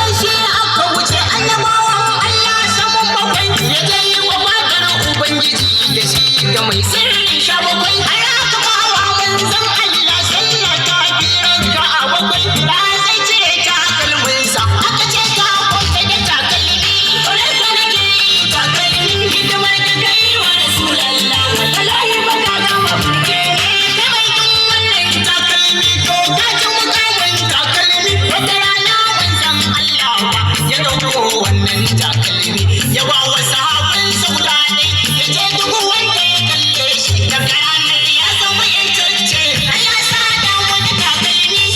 Gaban shi aka wuce annabawan Allah saman bakwai, ya je yi wa fadar Ubangiji da shi da mai sirri 17. Har aka ba wa manzon Allah sallah ta biyar ka a bakwai, da zai cire takalminsa aka ce ka kwanta da takalmi. Ƙaunar ka nake yi takalmi, hidimar da kai wa Rasulallah, wallahi ba ka gama burge ni. Kai mai kin wannan takalmi, to ka ci mukamin takalmi. Wata rana manzon Allah ba ya ɗauko wannan takalmi ya ba wa sahabbansa guda ɗaya, ya ce duk wanda ya kalle shi daga ranar ya zama 'yantacce. Allah sa da wani takalmi.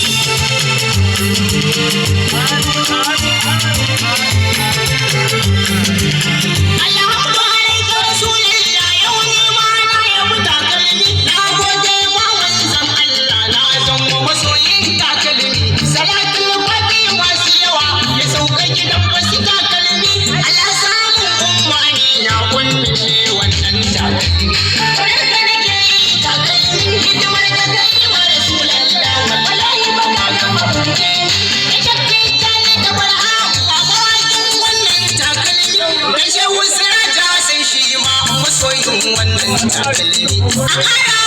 Alhamdu alaika Rasulillah, yau ne ma na yabi takalmi. Na gode ma manzon Allah, na zama masoyin takalmi. Salatul fati masu yawa ya sauka gidan wasu takalmi. Allah samun umma na kunne wannan takalmi. Ƙaunar ka nake yi takalmi, hidimar da kai wa Rasulallah, wallahi ba ka gama burge ni. Ya shakki jani da barhamu a mawakin wannan takalmi. Da Shehu Siraja sai shi ma masoyin wannan takalmi. A ƙara